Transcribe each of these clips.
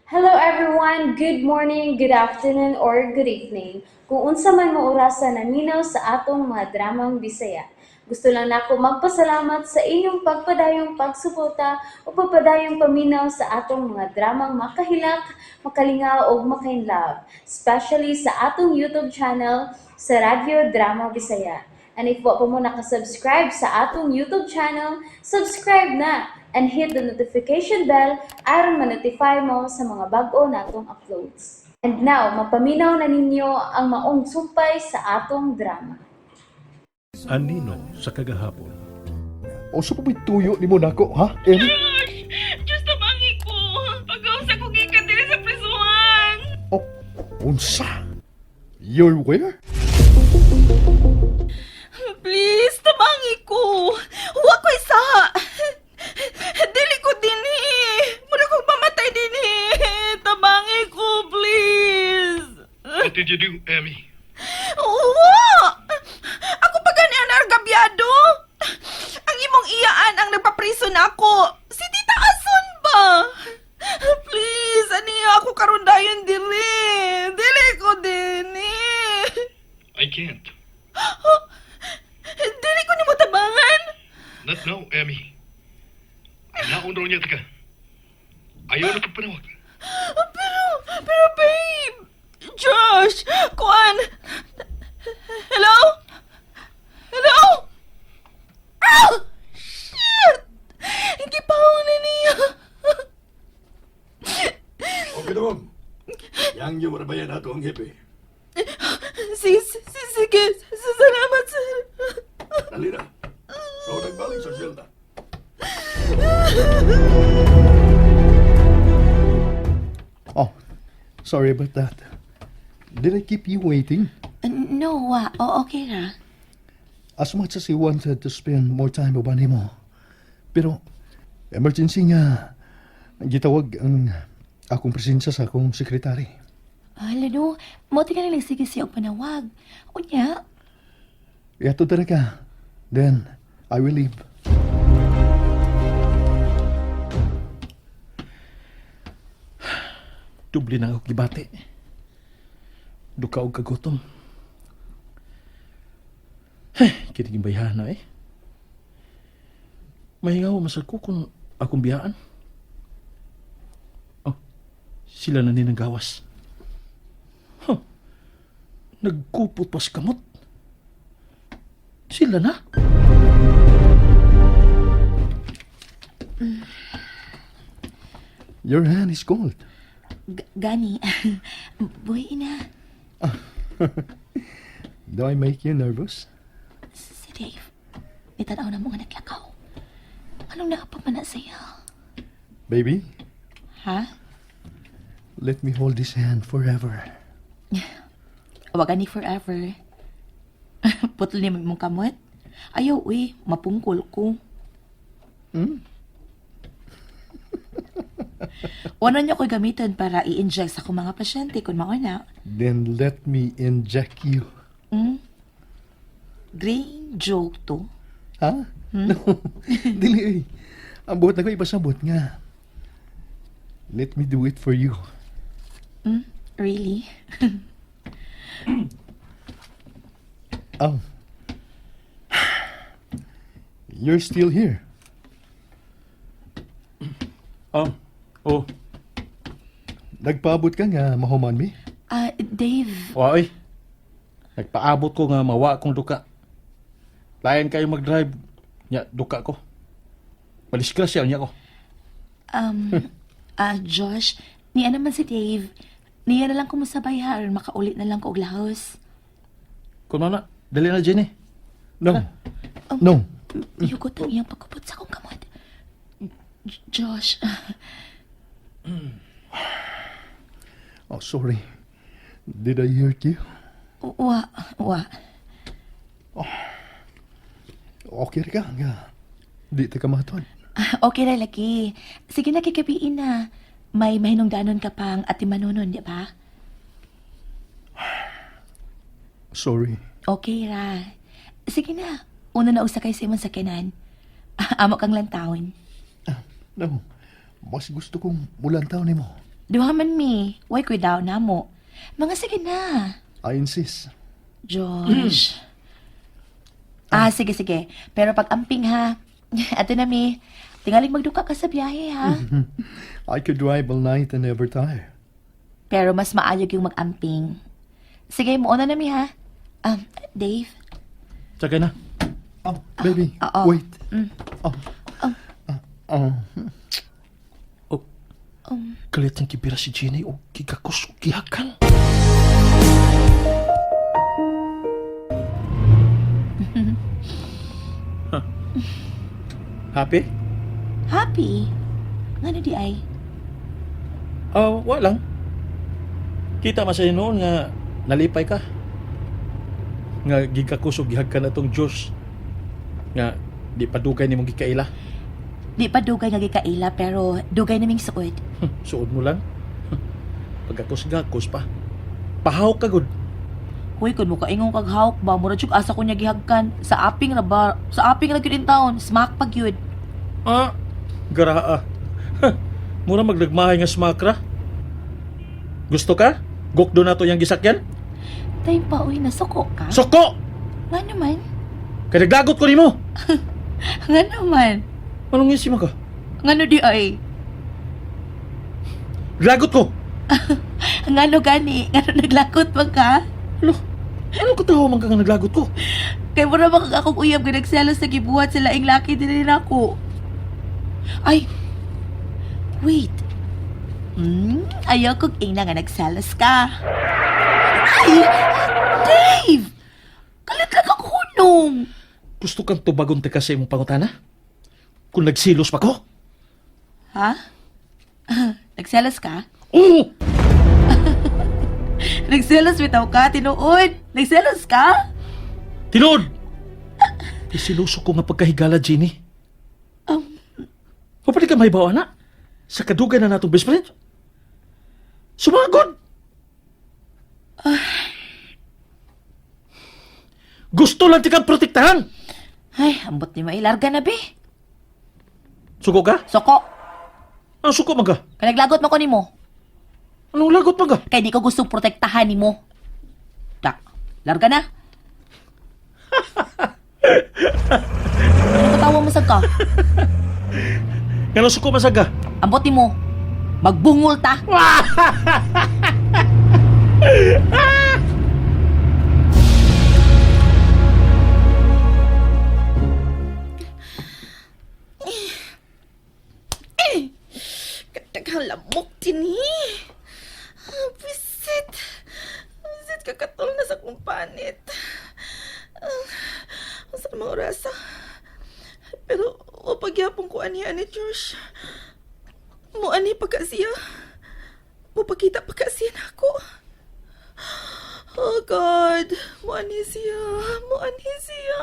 Hello everyone! Good morning, good afternoon, or good evening. Kung unsa man mo orasa naminaw sa atong mga dramang Bisaya. Gusto lang nako magpasalamat sa inyong pagpadayong pagsuporta o pagpadayong paminaw sa atong mga dramang makahilak, makalingaw ug makainlove, especially sa atong YouTube channel sa Radyo Drama Bisaya. And if wa pa mo nakasubscribe sa atong YouTube channel, subscribe na and hit the notification bell aron ma-notify mo sa mga bag-o natong uploads. And now, mapaminaw na ninyo ang maong sumpay sa atong drama. Anino sa kagahapon. Unsa pa may tuyo nimo nako, ha? Emmy? Josh! Diyos, tabangi ko! Pag-ausa ko gikan diri sa prisuhan! Oh, unsa? You're where? Please, tabangi ko! Wa ko isa! Dili ko dinhi! Mura kong mamatay dinhi! Tabangi ko, please! What did you do, Emmy? Wa! Ako pa gani ang nargabyado! Ang imong iyaan ang nagpapriso nako. Si Tita Ason ba? Please, aniya ako karon dayon dili. Dili ko dinhi. I can't. Dili ko nimo tabangan. Not now, Emmy. Naon raw niya ka. Ayaw na pagpanawag. Pero babe, Josh, kuan. Hello? Hello? Ah! Shit! Gipaon na niya. Okay naman. Yang yung marabayan nato ang hepe. Sige, sige, sige. Salamat, sir. Dali na. So, nagbalik sa siyelda. Oh, sorry about that. Did I keep you waiting? No, wa. Oh, okay ra. As much as I wanted to spend more time uban nimo. Pero emergency nga gitawag ang akong presensya sa akong sekretary. Hala no, mao ti ka lang sige siya og panawag. Unya, Yato ka. Then I will leave. Doble na ako gibati. Duka og kagutom. Hey, kining bayhana eh. Mahingaw masal ko kung akong biyaan. Oh, sila na ni gawas. Huh. Nagkupot pas kamot. Sila na? Your hand is cold. Gani. Buhi na. Do I make you nervous? Si Dave, mitanaw na mo nga naglakaw. Anong nakapaman na siya? Baby, Ha? let me hold this hand forever. Wag ani forever. Putol niya mong kamot. Ayaw, uy. Mapungkol ko. Wala niyo ko'y gamiton para i-inject sa akong mga pasyente kung mauna. Then let me inject you. Green joke to. Ha? No. Dili eh. Ang buhat na ko ipasabot nga. Let me do it for you. Really? Oh. You're still here. Oh, oh. Nagpaabot ka nga mahuman mi. Ah, Dave. Wa oy. Nagpaabot ko nga mawa kong duka. Lain kayo mag-drive. Nya, duka ko. Malisgrasya niya ko. Josh, niya naman si Dave. Niya na lang kumusabay ha, aron makaulit na lang ko og lahos. Kung na, dali na Jenny. No. No. Yugot ang iyang pagkupot sa akong kamot. Josh, Oh, sorry. Did I hurt you? wa, wa. Okay ra ka nga. Di ta ka matod. Ah, okay ra lagi. Sige na, kikabiin na. May mahinungdanon ka pang atimanunon, di ba? Sorry. Okay ra. Sige na. Una na usa kay Simon sa kinan. Amo kang lantawon. No. Mas gusto kong mulantaw nimo. Duha man mi. Way ko'y daw na mo. Mga sige na. I insist. Josh. Ah, sige, sige. Pero pag amping ha. Ato na mi. Tingaling magduka ka sa biyahe ha. I could drive all night and never tire. Pero mas maayog yung mag-amping. Sige, muuna na mi ha. Dave. Tsaka na. Oh, baby, oo. wait. Oh. Oh. Oh. Kalit ang kibira si Jenny o gigakos o gihakan. Huh. Happy? Happy? Ngano di ay? Oh, wala lang. Kita man sa'yo noon nga nalipay ka. Nga gigakos o gihagkan na tong Diyos. Nga di padugay ni mong gikaila. Di pa dugay nga gikaila pero dugay naming suod. Suod mo lang. Pagkakos-gakos pa. Pahaw ka gud. Huy, kun mo kaingon kag hawk ba, mura jud asa ko niya gihagkan. Sa aping ra ba? Sa aping ra gyud in town, smack pag yun. Ah, garaa. Mura maglagmahay nga smakra. Gusto ka? Gukdo na to yung gisakyan? Time pa, uy, nasuko ka? Suko! Nga naman. Kay naglagot ko nimo. Nga naman. Anong ngisi mo ka? Ngano di ay? Lagot ko! Ngano gani? Ngano naglakot man ka? Ano? Anong katawa man ka nga naglagot ko? Kay mura ba kag akong uyab nga nagselos sa gibuhat sila ing laki dinhi nako. Ay. Wait. Ayaw kog ingna nga nagselos ka. Ay! Dave! Kalit lang ako hunong. Gusto kang tubagon ka sa imong pangutana? Kung nagsilos pa ko? Ha? Nagselos ka? Oo! Nagselos bitaw ka, tinuod. Nagselos ka? Tinuod! Isiluso ko nga pagkahigala, Jenny. Um, ka mahibaw, na? Sa kadugay na natong best friend? Sumagod! Gusto lang ti kang protektahan! Ay, ambot ni mailarga na be. Suko ka? Soko, Ang suko man ka? kay naglagot mo ko nimo. Anong lagot man ka? Kay di ko gustong protektahan nimo. Ta, larga na. Ano katawa mo sad ka? Ngano suko man sad ka? Ambot nimo. Magbungol ta. Kadaghang lamok din eh. Ah, Bisit. Bisit, kakatol na sa kong panit. Ah, ang sa mga orasa. Pero, o pagyapon ko ani ani Josh. Mo ani pagka siya. Mupakita pagka siya na ako. Oh God, mo ani siya. Mo ani siya.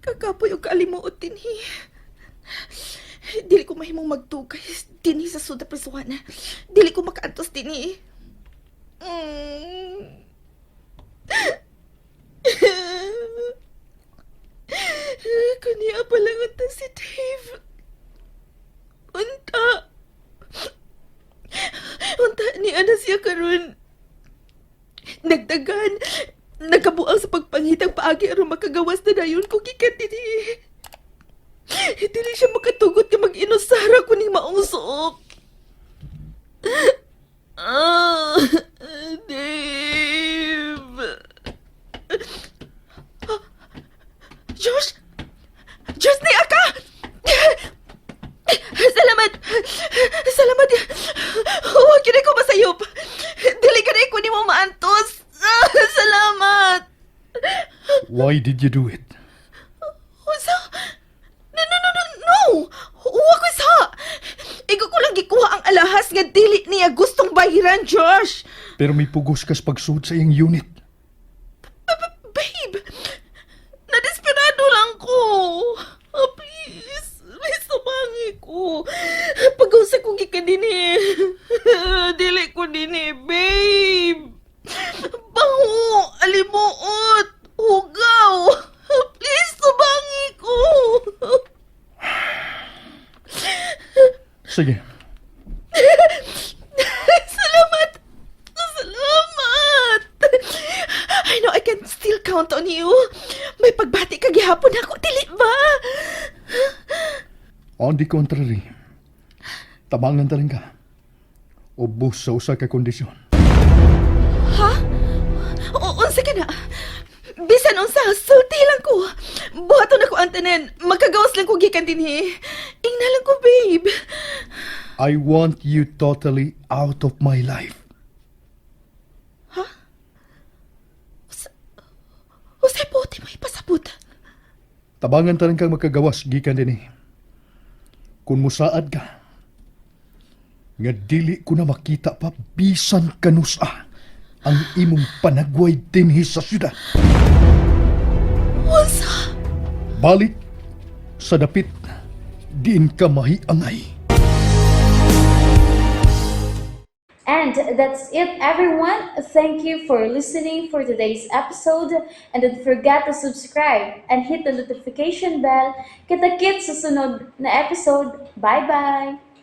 Kakapoy og kaalimuot dinhi. Dili ko mahimong magdugay dinhi sa suda prisuhan. Dili ko makaantos dinhi. Kaniya pa lang unta si Dave. Unta. Unta niya na siya karon. Nagdagan. Nagkabuang sa pagpangitang paagi aron makagawas na dayon ko gikan dinhi. Dili siya makatugot nga mag-inusara ko ning maong suok. Ah, Dave. Josh! Josh, ni ka! Salamat! Salamat! Huwag yun ko masayop! Dili ka na ko ni mo maantos! Salamat! Why did you do it? Unsa? No, no, no, no, no! Huwag ko sa! Ikaw ko lang gikuha ang alahas nga dili niya gustong bahiran, Josh! Pero may pugos kas pagsuot sa iyang unit. Babe! Nadesperado lang ko! Oh, please! Please, tumangi ko! Pag-usa ko gikan din eh. Dili ko din eh, babe! Bango! Alimuot! Hugaw! Please, tumangi ko! Sige. Salamat! Salamat! I know I can still count on you. May pagbati ka gihapon ako, dili ba? On the contrary, tabangan ta rin ka. Ubos sa usa ka kondisyon. Ha? O, unsa ka na? Bisan unsa, sulti lang ko. Buhaton ako ang tanan. Magkagawas lang ko gikan dinhi. Ingna lang ko, babe. I want you totally out of my life. Unsay buot mo ipasabot? Tabangan ta rin kang makagawas gikan dinhi. Kung musaad ka, nga dili ko na makita pa bisan kanusa ang imong panagway dinhi sa syudad. Unsa? Balik sa dapit, diin ka mahiangay. And that's it, everyone. Thank you for listening for today's episode. And don't forget to subscribe and hit the notification bell. Kita-kits sa sunod na episode. Bye-bye!